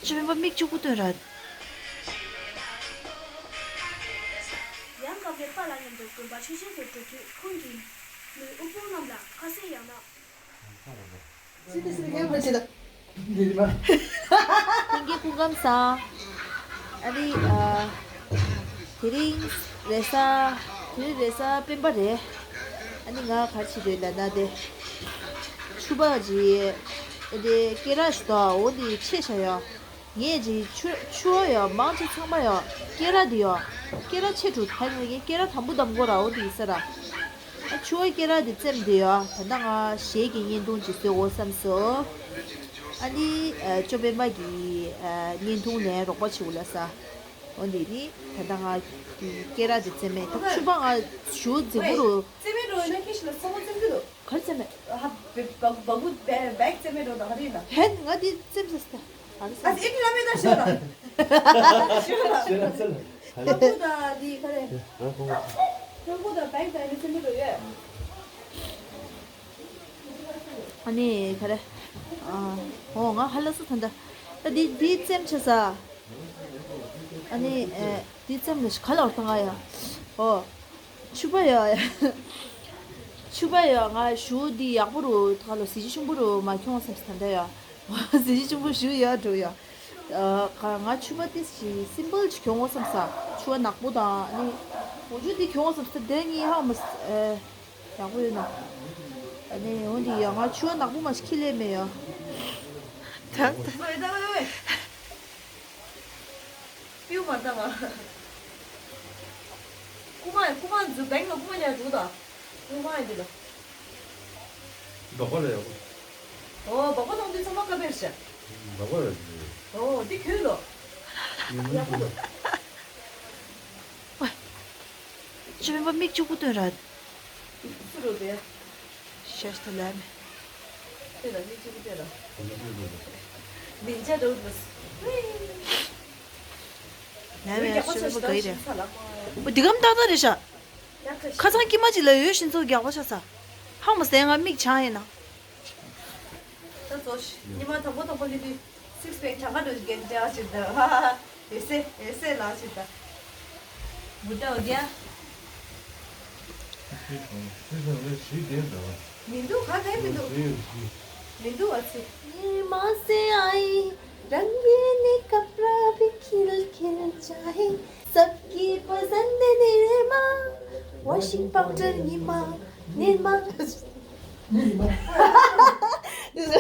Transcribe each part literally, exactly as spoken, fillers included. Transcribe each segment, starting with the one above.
ཅི་མིན་པ་མིག་གཅིག་པུ་སྟོན་ར། ཡང་སྐབས་རེ་པཱ་ལགས་མཉམ་དུ་དགོན་པ་མཆོད་མཇལ་དུ་འགྲོ་དུས་ཁོང་གིས་མོའི་དབུལ་ཕོངས་རྣམས་ལ་ཁ་ཟས་ཡང་ན། ལྷན་རྒྱས་སྐུ་ཁམས་བཟང་། ཨ་ནི་ཨ། དེ་རིང་རེས་གཟའ། དེ་རིང་རེས་གཟའ་སྤེན་པ་རེད། ཨ་ནི་ང་ག་རེ་བྱེད་འདོད་ལབ་ན་དེ། ཕྱུ་པ་ཅིག་ཨ་དེ་སྐེ་རགས་ཤིག་འདུག་འོ་འདི་ཆད་བཞག་ཡོད། ངས་ཅིག་ཕྱུ་ཕྱུ་པ་ཡོད་མང་ཆེ་ཚང་མ་ཡོད་སྐེ་རགས་འདི་ཡོད། སྐེ་རགས་ཆད་འགྲོ་ད་ངས་སྐེ་རགས་དམ་པོ་བསྡམ་དགོས་ར་འོ་འདི་ཡིན་ས་ར། ཨ་ཕྱུ་པའི་སྐེ་རགས་འདི་བཙེམས་བསྡད་ཡོད། ད་ལྟ་ང་གཞས་ཀྱི་བརྙན་ཐུང་ཅིག་བཟོ་དགོས་བསམ་སོང་། ཨ་ནི་ཨ་ཅོ་པད་མ་གི་ཨ་བརྙན་ཐུང་ནས་རོགས་པ་བྱེད་དགོས་ལབ་ས། འོ་འདི་ནི་ད་ལྟ་ང་གི་སྐེ་རགས་འདི་བཙེམས་མེད་ད་ཕྱུ་པ་ང་ཞུ་རྫིག་པོ་རུ། བཙེམས་མེད་འགྲོ་ཡིན་ན་ཁྱེད་ཞིག་ལ་ཚ་མོ་བཙེམས་གི་འདུག་ག་རེ་བཙེམས་མེད། ཧ་བ་བ་བ་གུ་བེ་བེག་བཙེམས་མེད་འགྲོ་ད་ག་རེ་ཡིན་ན། ཧན་ང་འདི་བཙེམས་ས་སྟ། ཨ་ཨ་ཨེ་ཁྱེད་ལ་མེད་ད་ཞོ་ད། ཞོ་ད། ཞོ་ད་ཚལ། ལྷམ་བུ་དང་འདི་ག་རེ། ལྷམ་བུ་དང་བེག་དང་ཨེ་བཙེམས་མེད་འགྲོ་ཡོད། ཨ་ནི་ག་རེ། ཨ་འོ་ང་ཧ་ལ་སུ་ད་ད། ད་འདི་འདི་བཙེམས་ཆ་ས། ཨ་ནི་ཨེ་འདི་བཙེམས་ལ་ཞིག་ག་ལ་བར་ཐང་ང་ཡ། ཨོ། ཕྱུ་པ་ཡ། ཕྱུ་པ་ཡ་ང་ཞུ་འདི་ཡག་པོ་རུ་ད་ལོ་གཟི་བརྗིད་ཆེན་པོ་རུ་མ་ཁྱོང་བསམ་ས་ད་ད་ཡ། གཟི་བརྗིད་ཆེན་པོ་ཞུ་ཡ་འགྲོ་ཡ། ཨ་ང་ཕྱུ་པ་ཏིས་ཞིག་སིམ་པལ་ཞིག་ཁྱོང་བསམ་ས། ཕྱུ་པ་ནག་པོ་དང་ཨ་ནི། འོ་ཇུ་འདི་ཁྱོང་བསམ་ས་ད་ངའི་ཧ་མ་ཨེ། ཡག་པོ་ཡོད་ན། ཨ་ནི་འོན་ཏེ་ཡ་ང་ཆུ་བ་ནག་པོ་མ་ཞིག་ཁྱི་ལས་མེད་ཡ། དྲག་ཏུ། ཝེ་ད་ཝེ་ཝེ། པིའུ་མ་ད་མ། ཀུ་མ་ཀུ་མ་འཛུ་བེང་ལ་ཀུ་མ་ཉར་འདུག་ད། ཀུ་མ་ཡ་འདི་ལ། འབག་པ་ལ་ཡག་པོ། ཨོ་འབག་པ་ཐོང་དུས་ཚང་མ་ཀ་བེར་ཤ། འབག་པ་ལ་འདི། ཨོ་འདི་གྱོད་ལོ། ཡག་པོ་འདུག་ཅི་མིན་པ་མིག་གཅིག་པུ་སྟོན་ར། སུ་རུ་དེ། ཤེས་ཏེ་ལན། དེ་ལ་མིག་གཅིག་པུ་སྟོན་ར། མིན་ཅ་རུ་དུ། ལན་མེད་སུ་རུ་ག་ཡི་རེད། འོ་འདི་གམ་ཏག་ཏག་རེད་ཤག་ཁ་སང་ཀྱི་མ་ཅིག་ལ་ཡོད་ཤིན་ཚོ་རྒྱག་པ་ཤ་ཚ། ཧང་མ་ཟེ་ང་མིག་ཆང་ཡིན་ན། ད་ཚོ་ཉི་མ་དང་པོ་དང་པོ་ལི་དུས་སིགས་པེག་གྲངས་ཀ་འགྲོ་རྒན་འདྲ་ཞིག་ད། ཧ་ཧ་ཧ། ཨེ་སེ་ཨེ་སེ་ལ་ཞིག་ད། མུ་ཏའོ་རྒྱ། མི་འདུག་ག་གས་མི་འདུག་མི་འདུག་ཨ་ཙི། ये माँ से आई, रंगीन कपड़ा भी खिल खिल जाए, सबकी पसंद निरमा, वॉशिंग पाउडर निरमा, निरमा।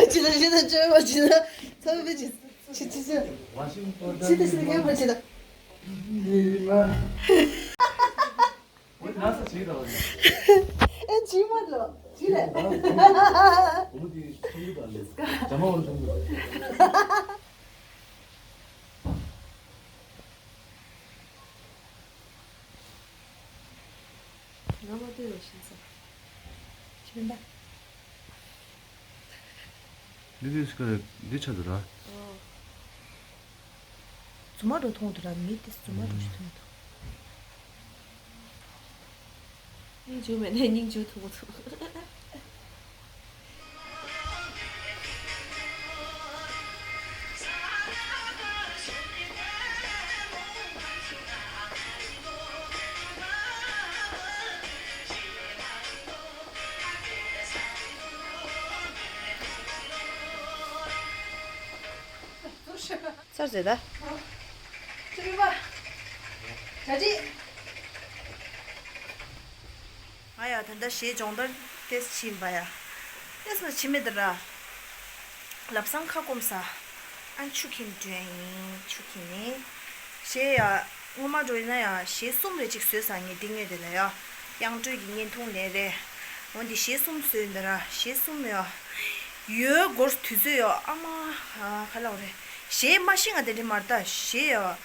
ཁྱི་ལ་ཁྱི་ལ་ཁྱོད་པ་ཁྱི་ལ་ཚ་བའི་ཁྱི་ཁྱི་ཁྱི་ཁྱི་ཁྱི་དེ་ཁྱི་ལ་ཁྱི་ལ་ཁྱི་ལ། ཨེ་ཇི་མ་ལོ་ཇི་ལེ། ང་མ་ལྟོས་རོགས་ཞེས་ཟེར། ཁྱི་མིན་པ། འདི་འདི་ཀ་འདི་ཆ་འདུག་ར། ཨོ། རྫུན་མ་འགྲོ་མཐོང་འདུག་ར་མི་འདི་རྫུན་མ་འགྲོ་ཞིག་མཐོང་འདུག་སྙིང་རྗེ་མེད་ནས་སྙིང་རྗེ་ཐུག་པོ་ཐུག་ཚར་ཟེར་ད། ཁྱི་མིན་པ། གྲ་སྒྲིག་ང་ཡ་ད་ལྟ་གཞས་སྦྱོང་བརྡར་ཏེས་ཕྱིན་པ་ཡ། ཏེས་ན་ཕྱི་མི་འདི་ར། ལབ་སང་ཁ་སྐོམ་ས། ཨན་ཆུ་ཁྱིམ་དྲོན་ཡིན་ཆུ་ཁྱིམ་ནི། གཞས་ཡ། སྔོན་མ་འགྲོ་ཡིན་ན་ཡ་གཞས་གསུམ་རེ་ཅིག་བཟོས་ས་ངས་འདི་ངས་དེ་ལ་ཡ། དབྱངས་སྒྲོལ་གྱི་བརྙན་ཐུང་ལས་རེད། འོན་ཏེ་གཞས་གསུམ་བཟོས་འདི་ར་གཞས་གསུམ་ཡ། ཡོད་སྐོར་དུས་ཚོད་ཡོད་ཨ་མ། ཧ་ག་ལ་འོ་རེད། གཞས་མ་ཤེས་ང་དེ་འདྲ་མ་རེད་ད་གཞས་ཡོད།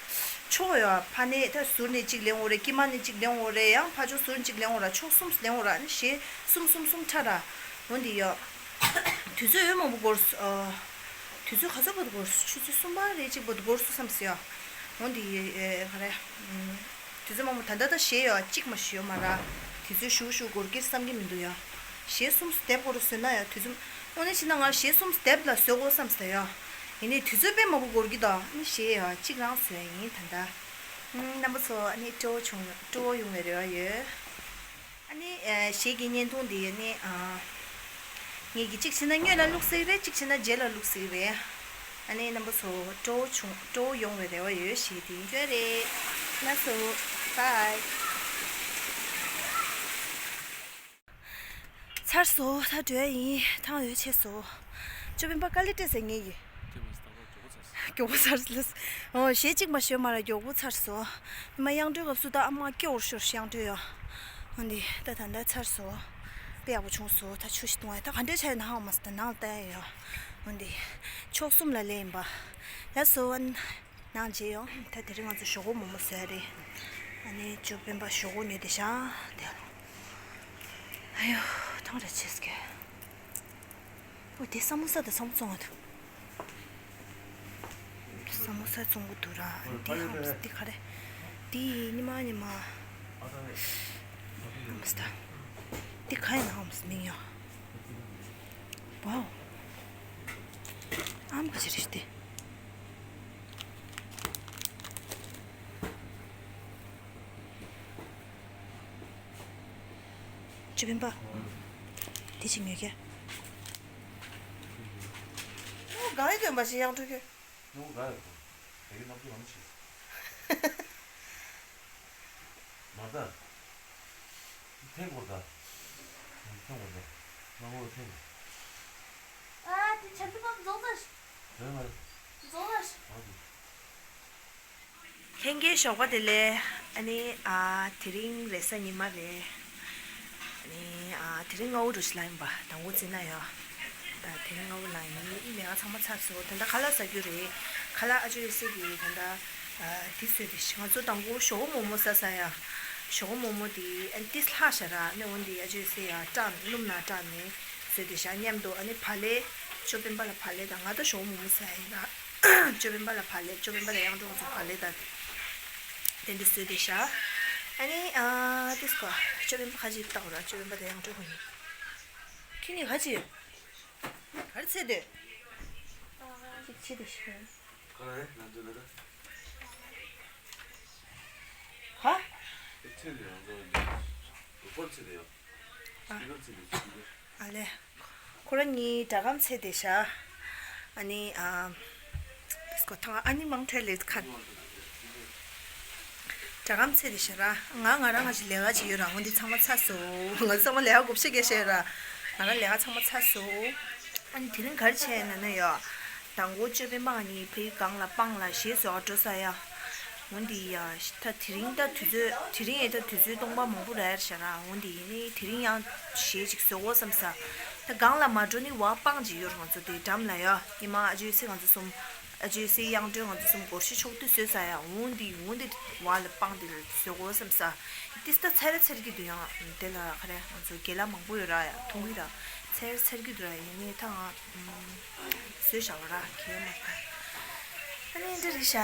ཕྱོགས་ཡོད་ཕ་ནས་ད་ཟུར་ནས་གཅིག་ལེན་འོ་རེད་དཀྱིལ་མ་ནས་གཅིག་ལེན་འོ་རེད་ཡང་ཕ་ཕྱོགས་ཟུར་གཅིག་ལེན་འོ་ར་ཕྱོགས་གསུམ་ལེན་འོ་ར་ཨ་ནི་གཞས་གསུམ་གསུམ་གསུམ་ཁྲ་ར། འོ་འདི་ཡོད། དུས་ཚོད་ཡོད་མང་པོ་འགོར་སོ། དུས་ཚོད་ག་ཚོད་བར་དུ་འགོར་སོ་ཆུ་ཚོད་གསུམ་པ་རེད་གཅིག་བར་དུ་འགོར་སོ་བསམ་སི་ཡོད། འོ་འདི་ཡོད་ག་རེ། དུས་ཚོད་མང་པོ་ད་ལྟ་ད་གཞས་ཡོད་གཅིག་མ་ཞིག་ཡོད་མ་ར། དུས་ཚོད་ཞུ་ཞུ་འགོར་གྱི་བསམ་གྱི་མི་འདུག་ཡ། གཞས་གསུམ་སྟེབ་སྐོར་བཟོས་ན་ཡ་དུས་ཚོད། དངོས་གནས་བྱས་ན་ང་གཞས་གསུམ་སྟེབ་ལ་བཟོ་དགོས་བསམ་སྟེ་ཡ། ཡིན་ནའི་དུས་ཚོད་དཔེ་མང་པོ་འགོར་གྱི་འདུག་ཨ་ནི་གཞས་ཡང་གཅིག་རང་བཟོས་ཡིན་ད་ལྟ། ཨུམ། རྣམ་པ་ཚོ་ཨ་ནི་སྤྲོ་བོ་བྱུང་སྤྲོ་བོ་ཡོང་བའི་རེ་བ་ཡོད། ཨ་ནི་ཨ་གཞས་ཀྱི་བརྙན་ཐུང་འདི་ཨ་ནི་ཨ་ངེད་ཀྱིས་གཅིག་བྱས་ན་སྔོན་ལ་བླུགས་སྲིད་རེད། གཅིག་བྱས་ན་རྗེས་ལ་བླུགས་སྲིད་རེད། ཨ་ནི་རྣམ་པ་ཚོ་སྤྲོ་བོ་བྱུང་སྤྲོ་བོ་ཡོང་བའི་རེ་བ་ཡོད། གཞས་འདི་ཡོད་རེད། ལགས་སོ། བྷའི། ཚར་སོང་། ད་འགྲོ་ཡ་ཡིན། ཐང་ཡོད་ཆེ་སོང་། ཅོ་སྤེན་པ་དཀའ་ལས་སྤྲད་ཟེར་ངེད་ཀྱིས། མགྱོགས་པོ་ཚར་སོང་། ཨོ་གཞས་གཅིག་མ་ཞུས་མ་ར་མགྱོགས་པོ་ཚར་སོང་། ཉི་མ་དབྱངས་སྒྲོལ་སྐབས་སུ་ད་ཨ་མ་སྐྱོ་བོར་ཤོར་དབྱངས་སྒྲོལ་ཡོ། འོན་ཏེ་ད་ད་ལྟ་ཚར་སོང་། དཔེ་ཡག་པོ་བྱུང་སོང་། ད་ཆུ་ཞིག་བཏུང་བ་ད་ག་འདྲས་བྱས་ནའང་མ་སི་ད་ནང་ལ་ལྟ་ཡ་ཡོ། འོན་ཏེ་ཕྱོགས་གསུམ་ལ་སླེབས་ཡིན་པ། ལགས་སོ། ནང་མཇལ་ཡོང་། ད་དེ་རིང་ང་ཚོ་ཞོག་ཁོག་མོག་མོག་བཟོས་རེད། ཨ་ནི་ཅོ་སྤེན་པ་ཞོག་ཁོག་ཉོས་ཏེ་བཞག་དེ། ཨ་ཡོ། ཐང་རེ་ཆེ་སྐད། ཨོ་དེ་ས་མོ་ས་དང་ས་མོ་བཙོང་བ་དུ། ས་མོ་ས་བཙོང་གི་འདུག་ར། ཨ་ནི་དེ་ཧམ་སི་དེ་ག་རེ། དེ་ཉི་མ་ཉི་མ། ཧམ་སི་ད། དེ་ག་ཡིན་ན་ཧམ་སི་མིང་ཡོ། ཝའོ། ཨམ་ག་ཅི་རེད་དེ། ཅོ་སྤེན་པ། དེ་ཅི་ཉོས་ཀྱ། ཨོ་ག་ཡི་གོན་པ་ཞིག་དབྱངས་སྒྲོལ་གྱི། ནུ་ག་ཡི་གོན། དེ་གི་ནམ་རྒྱུན་ལམ་ཞིག་མ་ད། ཐེངས་གོ་ད། ཐེངས་གོ་ད། ནང་ལོགས་ཐེངས་གོ། ཨ་དེ་ཆབ་ཆུ་པ་རྫོགས་ས་ཞིག་རེད་མ་རེད། རྫོགས་ས་ཞིག་ཨ་དེ། ལྷན་རྒྱས་ཞོགས་པ་བདེ་ལེགས། ཨ་ནི་ཨ་དེ་རིང་རེས་གཟའ་ཉི་མ་རེད། ཨ་ནི་ཨ་དེ་རིང་སྔ་པོ་འགྲོ་ཞིག་ལ་ཡིན་པ་དང་པོ་བརྩིས་ན་ཡོད། ད་དེ་རིང་སྔ་པོ་ལ་ཡིན་ལས་ཀ་ཚང་མ་ཚར་སོང་། ད་ལྟ་ཁ་ལག་ཟ་རྒྱུ་རེད། ཁ་ལག་ཨ་ཅོ་ཡོད་སྲིད་ཀྱི་ད་ལྟ་ཨ་དེ་བཟོས་ཏེ་ང་ཚོ་དང་པོ་ཞོག་མོག་མོག་ཟ་ས་ཡ། ཞོག་མོག་མོག་དེ་ཨ་ནི་ཏིས་ལྷག་ཤ་ར་ཨ་ནི་འོན་ཏེ་ཨ་ཅོ་ཡོད་སྲིད་ཡ་སྐྲག་སྣུམ་ནང་སྐྲག་ནས་བཟོས་ཏེ་བཞག་མཉམ་དུ་ཨ་ནི་བག་ལེབ་ཅོ་སྤེན་པ་ལ་བག་ལེབ་དང་ང་ད་ཞོག་མོག་མོག་ཟ་ཡ་ཡིན་ད། ཅོ་སྤེན་པ་ལ་བག་ལེབ། ཅོ་སྤེན་པ་ལ་དབྱངས་སྒྲོལ་ང་ཚོ་བག་ལེབ་དང་། དེ་འདྲ་བཟོས་ཏེ་བཞག་ཨ་ནི་ཨ་ཏིས་ཀོ། ཅོ་སྤེན་པ་ཁ་ཅིག་བཏགས་ར། ཅོ་སྤེན་པ་དང་དབྱངས་སྒྲོལ་ཁོ་གཉིས། ཁྱེད་གཉིས་ཁ་ཅིག་ག་རེ་བྱེད་འདོད། ཅིག་བྱེད་དེ་ཤི། ག་རེ་ང་ཚོ་ལ་ད། ཧ། ཨེ་ཚེ་དེ་ང་ཚོ་འདི་རུ་པར་ཚེ་དེ་ཡོད། ཨ། སྤི་གར་ཚེ་དེ་སྤི་གར། ཨ་ལེ། ཁོ་རང་གཉིས་སྒྲ་སྒམ་ཚེ་དེ་ཤ། ཨ་ནི་ཨ། སྐོ་ཐང་ཨ་ནི་མང་ཐོས་ལེ་ཁ། སྒྲ་སྒམ་ཚེ་དེ་ཤ་ར། ང་ང་རང་ང་ཞིག་ལས་ཀ་ཅིག་ཡོད་ར། འོན་ཏེ་ཚང་མ་ཚར་སོང་། ང་ཚང་མ་ལས་ཀ་དགོས་ཤེས་སྐད་བཤད་ར། ང་རང་ལས་ཀ་ཚང་མ་ཚར་སོང་། ཨ་ནི་དེ་རིང་ག་རེ་བྱས་ན་ན་ཡོད། དང་པོ་ཅོ་པེ་མ་ནི་ཕའི་སྒང་ལ་སྤང་ལ་ཞེས་སོགས་འགྲོ་ས་ཡ། འོན་ཏེ་ཡ། ད་དེ་རིང་ད་དུས་ཚོད་དེ་རིང་ཡ་ད་དུས་ཚོད་སྟོང་པ་མང་པོ་རེད་ཤག་ར། འོན་ཏེ་ཡིན་ནའི་དེ་རིང་ཡང་ཞེས་ཅིག་བཟོ་དགོས་བསམ་ས། ད་སྒང་ལ་མ་འགྲོ་ནི་བ་སྤང་ཅིག་ཡོད་ར། ང་ཚོ་དེ་འགྲམ་ལ་ཡ། ཉི་མ་ཨ་ཅོ་སི་ང་ཚོ་གསུམ། ཨ་ཅོ་སི་དབྱངས་སྒྲོན་ང་ཚོ་གསུམ་སྒོར་གཞས་ཕྱོགས་བསྡུས་བཟོས་ས་ཡ། འོན་ཏེ་འོན་ཏེ་བ་ལ་སྤང་དེ་ལ་བཟོ་དགོས་བསམ་ས། ཏིས་ད་ཚེ་ར་ཚེར་གི་འདུག་ཡང་དེ་ལ་ག་རེ་ང་ཚོ་རྒན་ལགས་མང་པོ་ཡོད་ར་ཡ། མཐོང་གི་ར། ཚེ་ར་ཚེར་གི་འདུག་ར། ཡིན་ནའི་ད་ང་བཟོས་བཞག་པ་ར་གལ་མ་ད། ཨ་ནི་འདི་རེད་ཤག་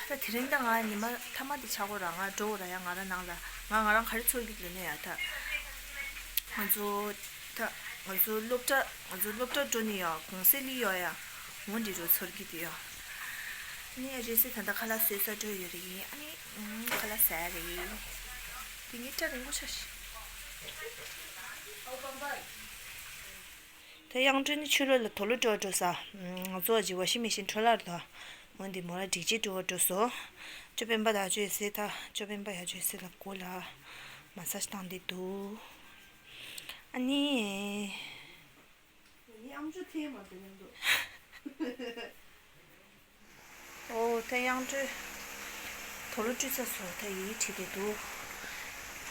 ད་དེ་རིང་ད་ང་ཉི་མ་མཐའ་མ་དེ་ཆགས་གོ་ར། ང་འགྲོ་གོ་ར་ཡ། ང་ར་ནང་ལ་ང་ང་རང་ག་རེ་ཚོར་གི་འདུག་ལབ་ན་ཡ། ད་ང་ཚོ་ད་ང་ཚོ་སློབ་གྲྭ་ང་ཚོ་སློབ་གྲྭ་འགྲོ་ནི་ཡ་གུང་སེང་སླེབས་ཡོད་ཡ། འོ་འདི་འདྲ་ཚོར་གི་འདུག་ཡ། ཨ་ནི་ཨ་ཅོ་སི་ད་ལྟ་ཁ་ལག་བཟོས་ས་འགྲོ་ཡོད་རེད་ཡིན། ཨ་ནི་ཁ་ལག་ཟ་ཡ་རེད། དེ་ངའི་སྐྲ་རིང་པོ་ཆགས་ཤག་ད་དབྱངས་སྒྲོན་ནི་ཕྱི་ལོགས་ལ་དུག་ལོག་འགྲོ་འགྲོ་ས། ང་ཚོ་ཨ་ཅེ་ཝ་ཤིང་མེ་ཤིན་འཕྲོ་བརླག་རེད་ད། འོན་ཏེ་མོ་རང་སྒྲིག་ཆས་འགྲོ་བར་འགྲོ་སོང་། ཅོ་པེན་པ་དང་ཨ་ཅོ་ཡོད་སྲིད་ད། ཅོ་པེན་པ་ཡ་ཨ་ཅོ་ཡོད་སྲིད་ལ་མགོ་ལ་མ་སཱ་ཇི་བཏང་བསྡད་འདུག་ཨ་ནི། ཨོ་ད་དབྱངས་སྒྲོན། དུག་ལོག་བཀྲུས་ཚར་སོང་། ད་ཡིད་ཁྲིད་དེ་འདུག་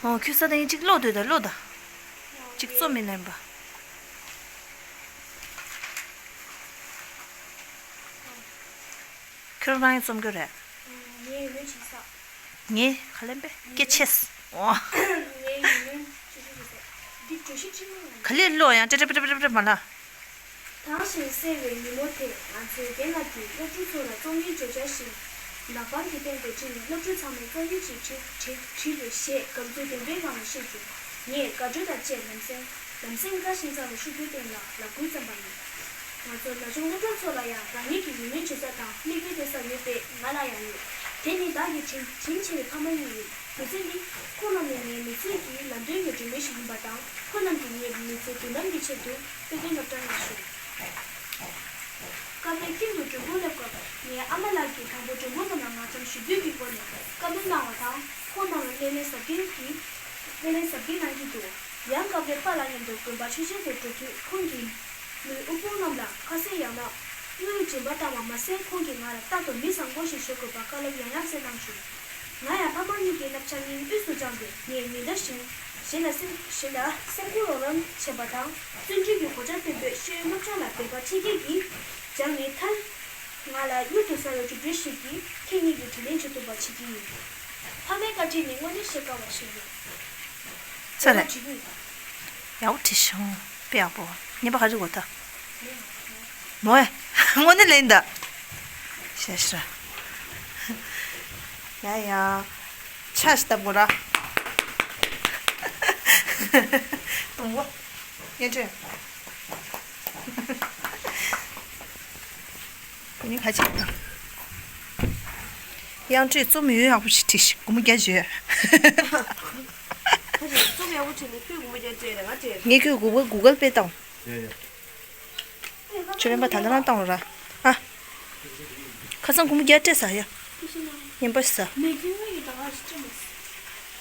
ཨོ་ཁྱོད་ས་དང་ཡིན་གཅིག་ཀློག་འདོད་ད་ཀློག་ད། གཅིག་རྩོམ་མི་ལེན་པ། ཁྱོད་རང་ཡིན་རྩོམ་རྒྱུ་རེད། ངས་ཡིན་ནོ་ཅིག་ས། ངས་ག་ལེན་པས་སྐད་ཆེས། ཨོ། ངས་ཡིན་ནོ་ཅིག་ཅིག་ཅིག་ས། འདི་བརྗོད་གཞི་ཁྲིད་མིན་ལ། ག་ལེར་ཀློག་ཡང་ཏྲེ་ཏྲེ་ཏྲེ་ཏྲེ་མ་ལ། དྭངས་ཤིང་གསལ་བའི་ཉིན་མོ་དེ། ང་ཚོའི་རྒན་ལགས་ཀྱིས་སློབ་ཕྲུག་ཚོ་ལ་རྩོམ་ཡིག་བརྗོད་འཆར་ཞིག་ནག་པང་གི་སྟེང་དུ་བྲིས་ནས། སློབ་ཕྲུག་ཚང་མས་རྩོམ་ཡིག་ཅིག་བྲིས་བྲིས་བྲིས་པས་ཞེས་དགའ་བསུ་ལྡན་པའི་ངང་ནས་བཤད་བྱུང་། ངས་དགའ་སྤྲོ་དང་བཅས་ལམ་སེང་ལམ་སེང་དགའ་ཞིང་ཚ་བའི་ཤུགས་རྒྱུན་སྟེང་ལ་ལག་འགུལ་བརྩམས་པ་ཡིན། ང་ཚོ་ན་ཆུང་སློབ་གྲོགས་ཚོ་ལ་ཡང་རང་ཉིད་ཀྱི་ཡིད་སྨོན་བྱེད་ས་དང་མིག་དཔེ་སྟོན་ས་ཡོད་པས་ང་ལ་ཡང་ཡོད། དེ་ནི་བདག་གི་དྲིན་དྲིན་ཆེ་བའི་ཕ་མ་གཉིས་ཡིན། མི་ཚེ་ནི་ཁོང་རྣམས་ནས་ངའི་མི་ཚེ་གི་ལམ་སྟོན་གྱི་སྒྲོན་མེ་ཞིག་ཡིན་པ་དང་ཁོང་རྣམས་ཀྱིས་ངའི་མི་ཚེ་དོན་དམ་གྱི་ཆེད་དུ་དཔེ་སྟོན་སློབ་གྲྭར་མངགས་བྱུང་། སྐབས་རེ་ཁྱིམ་དུ་མགྲོན་པོ་སླེབས་སྐབས་ངའི་ཨ་མ་ལགས་ཀྱིས་དང་པོ་མགྲོན་པོ་རྣམས་ལ་ང་ཚོར་ཞི་དུལ་གྱི་སྒོ་ནས་བཀའ་མོལ་གནང་བ་དང་ཁོང་རྣམས་ལ་སྣེ་ལེན་ཟབ་སྦྱོང་གི་སྣེ་ལེན་ཟབ་སྦྱོང་གནང་གི་འདུག་ཡང་སྐབས་རེ་པཱ་ལགས་མཉམ་དུ་དགོན་པ་མཆོད་མཇལ་དུ་འགྲོ་དུས་ཁོང་གིས་མོའི་དབུལ་ཕོངས་རྣམས་ལ་ཁ་ཟས་ཡང་ན་དངུལ་སྦྱིན་པ་བཏང་བ་མ་ཟད་ཁོང་གིས་ང་ལ་རྟག་ཏུ་མི་བཟང་པོ་ཞིག་བྱེད་དགོས་པ་བཀའ་སློབ་ཡང་ཡང་སྩལ་གནང་བྱུང་། ང་ཡང་ཕ་མ་གཉིས་ཀྱི་བསླབ་བྱ་སྙིང་དབུས་སུ་བཅངས་ཏེ་ངས་ཉི་ཟླ་བཞིན་གཞན་ལ་སེམས་གཞན་ལ་སེམས་ཁུར་རོགས་རམ་བྱས་པ་དང་བརྩོན་འགྲུས་ཀྱི་གོ་ཆ་བརྟན་པོས་ཤེས་ཡོན་སློབ་སྦྱོང་ལ་འབད་པ་ཁྲིད་མཁས་ཀྱིས་སྦྱངས་ནས་མཐར་ང་ལ་གཡུར་དུ་ཟ་བའི་གྲུབ་འབྲས་ཤིག་གིས་ཁྱེད་གཉིས་ཀྱི་དྲིན་ལན་འཇལ་ཐུབ་པ་བྱེད་ཀྱི་ཡིན། ཕ་མའི་བཀའ་དྲིན་ནི་དངོས་གནས་བཤད་དཀའ་བ་ཞིག་རེད། ཚར་རེད། ཡག་པོ་བྲིས་ཤོག་དཔེ་ཡག་པོ། ངན་པ་ག་རེ་གོ་ད། མོ་ཨེ། དངོས་གནས་ལན་ད། ཤ་ཤ། ཡ་ཡ། ཆ་ཞིག་བཏབ་དགོས་ར། དུང་བ། ཉན་འདྲེ། ཁོ་གཉིས་ཁ་ཆེ་དང་། དབྱངས་སྒྲོས་རྩོམ་ཡོད་ཡག་པོ་ཞིག་བྲིས་ཤིག་སྒོར་མོ་བརྒྱ་བརྗོད། ཁ་ཆེ་རྩོམ་ཡག་པོ་བྲིས་ནས་ཁོས་སྒོར་མོ་བརྒྱ་སྤྲད་རེད་ང་སྤྲད་རེད། ངས་ཁོས་གུ་གལ་གུ་གལ་པེ་བཏང་། ཡ་ཡ། ཁྱོད་སྤེན་པ་ད་ལྟ་རང་བཏང་རོགས་ར། ཨ། ཁ་སང་སྒོར་མོ་བརྒྱ་སྤྲད་ཟ་ཡ། ངན་པ་ཟ།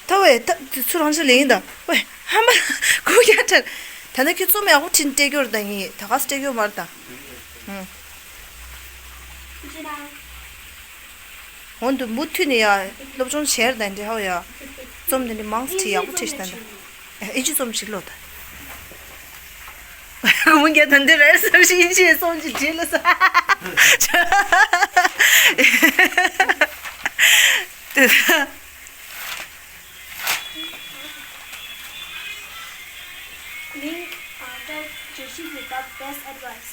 ད་བས་ད་དེ་ཚོ་རང་ཚོ་ལས་ཡིན་ད། ཝེ་ཧམ་པ་སྒོར་མོ་བརྒྱ་སྤྲད། ད་ནི་ཁྱོད་རྩོམ་ཡག་པོ་བྲིས་ནས་སྤྲད་རྒྱུ་རེད་ད་ཡིན་ད་ག་སེ་སྤྲད་རྒྱུ་མ་རེད་ད། ཧུམ། འོན་ཏེ་མུ་མཐུད་ནས་ཡ་སློབ་སྦྱོང་བྱས་ར་ད་འདྲི་ཧའོ་ཡ། རྩོམ་དེ་འདྲི་མང་ཙམ་བྲིས་ཡག་པོ་བྲིས་ཤིག་ད་འདྲི། ཨེ་ཅི་རྩོམ་ཞིག་ལོ་ད། སྒོར་མོ་བརྒྱ་ད་འདི་རེད་བསམ་ཞིག་ཨིན་ཇིའི་རྩོམ་ཅིག་བྲིས་ལ་ས། དེ། Link, uh, that Joshi give the best advice.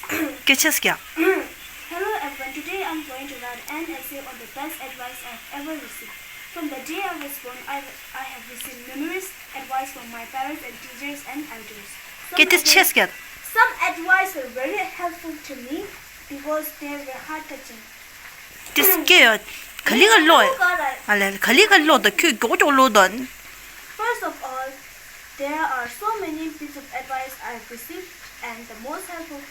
སྐད་ཆ་ཟེར་ཡ། Hello everyone, today I'm going to write an essay on the best advice I've ever received. From the day I was born, I, I have received numerous advice from my parents and teachers and elders. Some སྐད་ཆ་ཆེ་ཟེར་ཡ། Some advice were very helpful to me because they were heart-touching. དེ་སྐད་ཡ། ག་ལི་ག་ལོ། ཨ་ལེ་ག་ལི་ག་ལོ་ད་ཁྱོད་མགྱོགས་མགྱོགས་ལོ་ད། First of all, there are so many bits of advice I've received, and the most helpful,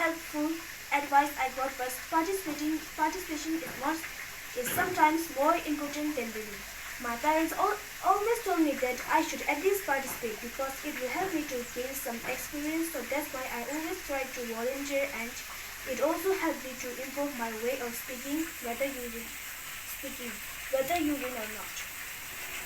helpful advice I got was participating, participation is more, is sometimes more important than winning. My parents al- always told me that I should at least participate because it will help me to gain some experience, so that's why I always try to volunteer, and it also helped me to improve my way of speaking, whether you win, speaking, whether you win or not.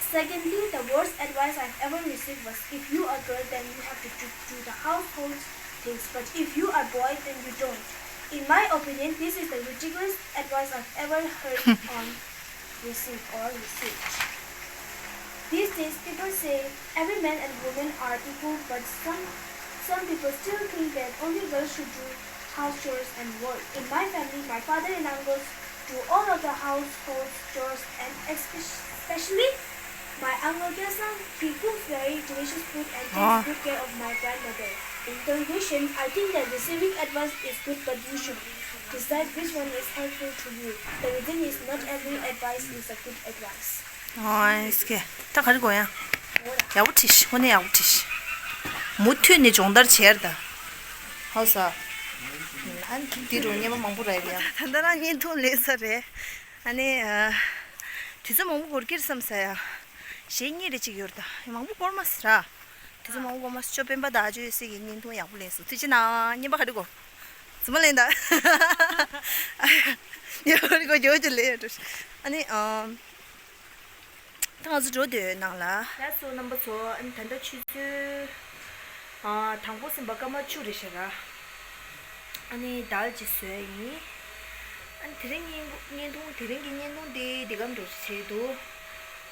Secondly, the worst advice I've ever received was if you are girl, then you have to do, do the household things, but if you are boy, then you don't. In my opinion, this is the ridiculous advice I've ever heard on receive or received. These days, people say every man and woman are equal, but some some people still think that only girls should do house chores and work. In my family, my father and uncles do all of the household chores, and especially my uncle Kyasang, he cooks very delicious food and takes good care of my grandmother. In conclusion, I think that receiving advice is good, but you should decide which one is helpful to you. The reason is not every advice is a good advice. ཨོ་ཨེ་སྐད། ད་ག་རེ་དགོས་ཡ། ཡག་པོ་བྲིས་ཤིག་དངོས་གནས་ཡག་པོ་བྲིས་ཤིག་མུ་མཐུད་ནས་སྦྱོང་བརྡར་བྱས་ར་ད། ཧའོ་ས། ཨ་ནི་འདི་རུ་བརྙན་པ་མང་པོ་རག་ཡོད་ཡ། ད་ལྟ་རང་བརྙན་ཐུང་ལས་ས་རེད། ཨ་ནི། དུས་ཚོད་མང་པོ་འགོར་གྱི་རེད་བསམ་ས་ཡ། གཞས་གཉིས་རེ་གཅིག་ཡོད་ར་ད། མང་པོ་འགོར་མ་སི་ར། དུས་ཚོད་མང་པོ་འགོར་མ་སི་ཅོ་སྤེན་པ་ད་ཨ་ཅོ་ཡོད་སའི་གི་བརྙན་ཐུང་ཡག་པོ་ལེན་སོང་དུས་ཅི་ན་བརྙན་པ་ག་རེ་དགོས། རྫུན་མ་ལེན་ད། ཡག་པོ་རེད་གོ་ཇོ་ཇོ་ལེན་ཡ་འགྲོ། ཨ་ནི། ད་ང་ཚོ་འགྲོ་འདོད་ནང་ལ། ལགས་སོ་རྣམ་པ་ཚོ། ཨ་ནི་ད་ལྟ་ཆུ་ཚོད། ཨ། དང་པོ་ཟིན་པ་སྐར་མ་བཅུ་རེད་ཤག་ར། ཨ་ནི་དལ་གྱིས་བཟོས་ཡིན། ཨ་ནི་དེ་རིང་བརྙན་བརྙན་ཐུང་དེ་རིང་གི་བརྙན་ཐུང་དེ་འདི་གམ་འགྲོ་བྱེད་འདུག་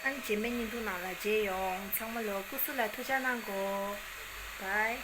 ཨ་ནི་རྗེས་མའི་བརྙན་ཐུང་ནང་ལ་མཇལ་ཡོང་། ཚང་མ་ལོ་སྐུ་གཟུགས་ལ་ཐུགས་ཅག་གནང་གོ། Bye།